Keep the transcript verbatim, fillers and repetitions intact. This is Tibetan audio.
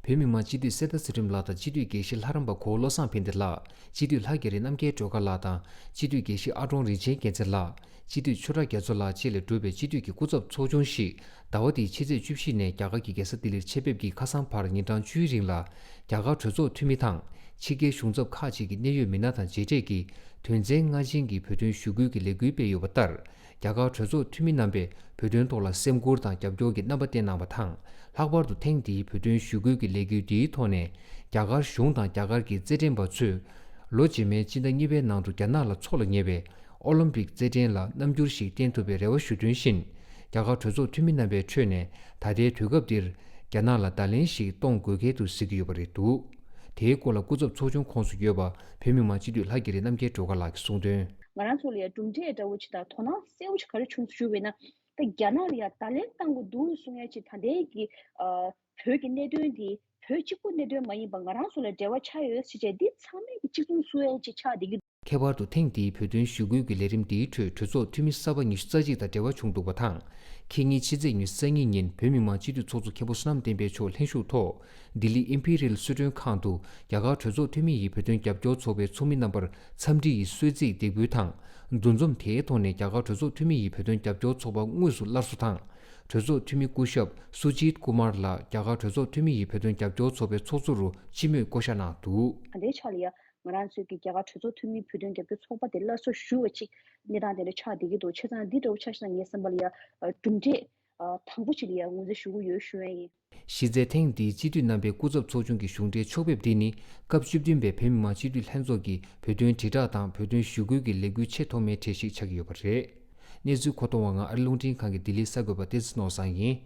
བོད་མི་མང་སྤྱི་འཐུས་གསེར་རྟ་ཚུལ་ཁྲིམས་ལགས་དང་སྤྱི་འཐུས་དགེ་བཤེས་ལྷ་རམས་པ་གོ་བོ་བློ་བཟང་ཕན་བདེ་ལགས། སྤྱི་འཐུས་ལྷ་རྒྱ་རི་རྣམ་རྒྱལ་སྒྲོལ་དཀར་ལགས་དང་སྤྱི་འཐུས་དགེ་བཤེས་ཨ་ཀྲོང་རིན་ཆེན་རྒྱལ་མཚན་ལགས། སྤྱི་འཐུས་ཆོས་གྲགས་རྒྱ་མཚོ་ལགས་བཅས་ལས་གྲུབ་པའི་སྤྱི་འཐུས་ཀྱི་སྐུ་ཚབ་ཚོགས་ཆུང་ཞིག་ཟླ་བ་འདིའི་ཕྱི་ཚེས་བཅུ་བཞི་ནས་རྒྱ་གར་གྱི་རྒྱལ་ས་ལྡི་ལིར་ཆེད་ཕེབས་ཀྱིས་ཁ་སང་བར་ཉིན་གྲངས་བཅུའི་རིང་ལ། རྒྱ་གར་གྲོས་ཚོགས་འཐུས་མི་དང་། ཕྱི་རྒྱལ་གཞུང་ཚབ་ཁག་ཅིག་གི་གནད་ཡོད་མི་སྣ་དང་མཇལ་འཕྲད་ཀྱིས། དོན་ཚན་ལྔ་ཅན་གྱི་བོད་དོན་ཞུ་སྐུལ་གྱི་ལས་འགུལ་སྤེལ་ཡོད་པ་ལྟར། རྒྱ་གར་གྲོས་ཚོགས་འཐུས་མི་རྣམ་པས་བོད་དོན་ཐོག་ལ་སེམས་ཁུར་དང་རྒྱབ་སྐྱོར་གྱི་རྣམ་པ་བསྟན་གནང་བ་དང་། ལྷག་པར་དུ་ཐེངས་འདིའི་བོད་དོན་ཞུ་སྐུལ་གྱི་ལས་འགུལ་འདིའི་ཐོག་ནས། རྒྱ་གར་གཞུང་དང་རྒྱ་གར་གྱི་རྩེད་འགྲན་པ་ཚོས། ལོ་རྗེས་མའི་སྤྱི་ཟླ་གཉིས་པའི་ནང་དུ་རྒྱ་ནག་ལ་འཚོགས་ལ་ཉེ་བའི་ཨོ་ལིམ་པིག་རྩེད་འགྲན་ལ་རྣམ་འགྱུར་ཞིག་བསྟན་ཐུབ་པའི་རེ་བ་ཞུ་དོན་བཞིན། རྒྱ་གར་གྲོས་ཚོགས་འཐུས་མི་རྣམ་པའི་ཁྲོད་ནས་ད་ལྟའི་དུས་སྐབས་འདིར། རྒྱ་ནག་ལ་བརྡ་ལན་ཞིག་གཏོང་དགོས་གལ་དུ་གཟིགས་ཀྱི་ཡོད་པ་རེད་འདུག་དེའི་སྐོར་ལ་སྐུ་ཚབ་ཚོགས་ཆུང་ཁོངས་སུ་ཡོད་པ་བོད་མི་མང་སྤྱི་འཐུས་ལྷ་རྒྱ་རི་རྣམ་རྒྱལ་སྒྲོལ་དཀར་ལགས་ཀྱིས་གསུངས་དོན། ང་རང་ཚོ་ལ་ཡང་གྲུབ་འབྲས་འདྲ་བོ་ཅིག་དང་དོ་སྣང་གསལ་བོ་ཅིག་ག་རེ་བྱུང་སོང་ཞུས་པ་ཡིན་ན། ད་རྒྱ་ནག་ལ་ཡང་བརྡ་ལན་བཏང་དགོས་འདུག་གསུང་ཡ་ཅིག་ད་ལྟའི་གི་ཨ། བོད་ཀྱི་གནད་དོན་འདི་བོད་གཅིག་པུ་གནད་དོན་མ་ཡིན་པ་ང་རང་ཚོ་ལ་འབྲེལ་བ་ཆགས་ཡོད་ཟེར་བྱས་འདི་ཚང་མས་ཀྱི་གཅིག་མཚུངས་བཟོ་ཡ་ཅིག་ཆགས་བསྡད་ཀྱི་འདུག་ཁྱད་པར་དུ་ཐེངས་འདིའི་བོད་དོན་ཞུ་སྐུལ་གྱི་ལས་རིམ་འདིའི་ཁྲོད་གྲོས་ཚོགས་འཐུས་མི་གསར་པ་ཉི་ཤུ་རྩ་གཅིག་དང་འབྲེལ་བ་བྱུང་འདུག་པ་དང་། ཁ་ཉིན་ཕྱི་ཚེས་ཉི་ཤུ་རྩ་གཉིས་ཉིན་བོད་མི་མང་སྤྱི་འཐུས་ཚོགས་གཙོ་མཁན་པོ་བསོད་ནམས་བསྟན་འཕེལ་མཆོག་ལྷན་ཞུགས་ཐོག་ལྡི་ལི་ཨིམ་ཕི་རིལ་གསོལ་མགྲོན་ཁང་དུ་རྒྱ་གར་གྲོས་ཚོགས་འཐུས་མི་ཡིས་བོད་དོན་རྒྱབ་སྐྱོར་ཚོགས་པའི་ཚོགས་མི་རྣམ་པར་འཚམས་འདྲི་ཡི་གསོལ་ཚིགས་འདེགས་འབུལ་དང་། འདུ་འཛོམས་དེའི་ཐོག་ནས་རྒྱ་གར་གྲོས་ཚོགས་འཐུས་མི་ཡིས་བོད་དོན་རྒྱབ་སྐྱོར་ཚོགས་པ་དངོས་སུ་སླར་གསོ་དང་། གྲོས་ཚོགས་འཐུས་མི་སྐུ་ཞབས་སུ་ཇིད་ཀུ་མར་ལགས་རྒྱ་གར་གྲོས་ཚོགས་འཐུས་མི་ཡིས་བོད་དོན་རྒྱབ་སྐྱོར་ཚོགས་པའི་ཚོགས་གཙོ་རུ་སྤྱི་མོས་བསྐོ་གཞག་གནང་འདུག་ད་ལྟའི་ཆ་ལ་ཡ། ང་རང་ཚོའི་གི་རྒྱ་གར་གྲོས་ཚོགས་འཐུས་མི་བོད་དོན་རྒྱབ་སྐྱོར་ཚོགས་པ་དེ་སླར་གསོ་ཞུ་བ་ཅིག་གནས་སྟངས་དེ་འདྲ་ཆགས་བསྡད་ཀྱི་འདུག་བྱས་ཙང་འདི་འདྲ་བོ་ཆགས་ཤག་ན་ངའི་བསམ་པ་ལ་ཡ་གྲུབ་འབྲས་དང་པོ་ཅིག་ལ་ཡ་ངོས་འཛིན་ཞུ་གི་ཡོད་ཞུ་ཡ་ཡིན། གཞི་རྩའི་ཐེངས་འདིའི་སྤྱི་འཐུས་རྣམ་པའི་སྐུ་ཚབ་ཚོགས་ཆུང་གི་གཞུང་འབྲེལ་ཕྱོགས་ཕེབས་འདི་ནི་སྐབས་བཅུ་བདུན་པའི་བོད་མི་མང་སྤྱི་འཐུས་ལྷན་ཚོགས་ཀྱི་བོད་དོན་དྲིལ་བསྒྲགས་དང་བོད་དོན་ཞུ་སྐུལ་གྱི་ལས་འགུལ་ཆེས་ཐོག་མའི་གྲས་ཤིག་ཆགས་ཀྱི་ཡོད་པ་རེད། གནས་ཚུལ་མཁོ་གཏོང་བ་ང་ཨ་རི་རླུང་འཕྲིན་ཁང་གི་ལྡི་ལི་གསར་འགོད་པ་བསྟན་འཛིན་ནོར་བཟང་ཡིན།